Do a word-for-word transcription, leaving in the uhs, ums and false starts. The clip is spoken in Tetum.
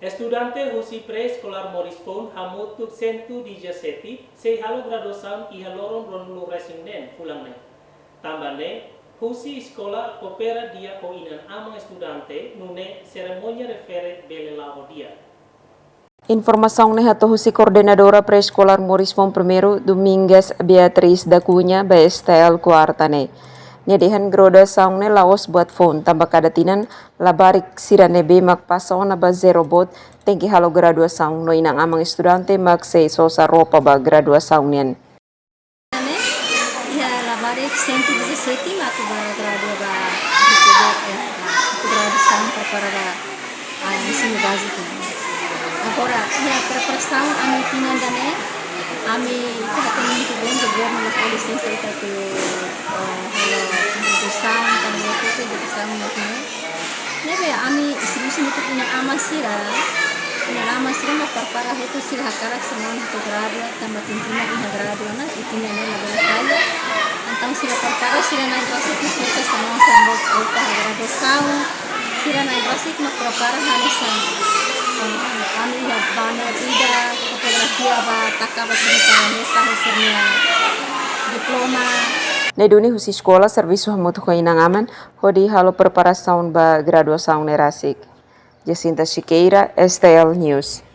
Estudante husi pré-eskolár Moris Foun hamutuk cento e dezassete sei halo graduasaun iha loron ruanulu resin neen fulan ne'e. Tanba ne'e, husi eskola koopera di'ak ho inan-aman estudante, nune'e serimónia refere bele la'o di'ak. Informasaun ne'e hato'o husi koordenadora pré-eskolár Moris Foun Primeiru, Domingas Beatriz da Cunha, ba STL kuarta ne'e. Nia dehan graduasaun ne'e la'ós buat foun, tanba kada tinan labarik sira ne'ebé mak pasa ona ba zero boot, tenke halo graduasaun, no inan-aman estudante mak sei sosa roupa ba graduasaun nian. Ne'e, iha labarik cento e dezassete mak atu ba gradua ba, atu gradua, atu graduasaun prepara ba, ah, ensinu báziku. Agora, iha preparasaun ami tinan ida-ne'e, ami ita hatene muito bem, governu la fó lisensa ita atu, eh, halo introdusaun, tanba ita edukasaun mak ne'e. Ne'ebé ami servisu hamutuk ho inan-aman sira. Inan-aman sira mak prepara hotu sira hakarak sira-nia oan atu gradua, tanba tenke iha gradua ona, i tinan ne'e labele falla. Entaun sira prepara sira-nia oan rasik, sira sira-nia oan sira-nia roupa graduasaun. Sira-nia oan rasik mak prepara hanesan, eh, ami iha banner ida, fotografia ba taka ba sira-nia karneta, sira-nia diploma. Ne'e duni husi eskola servisu hamutuk ho inan-aman hodi halo preparasaun ba graduasaun ne'e rasik. Jacinta Siqueira, STL News.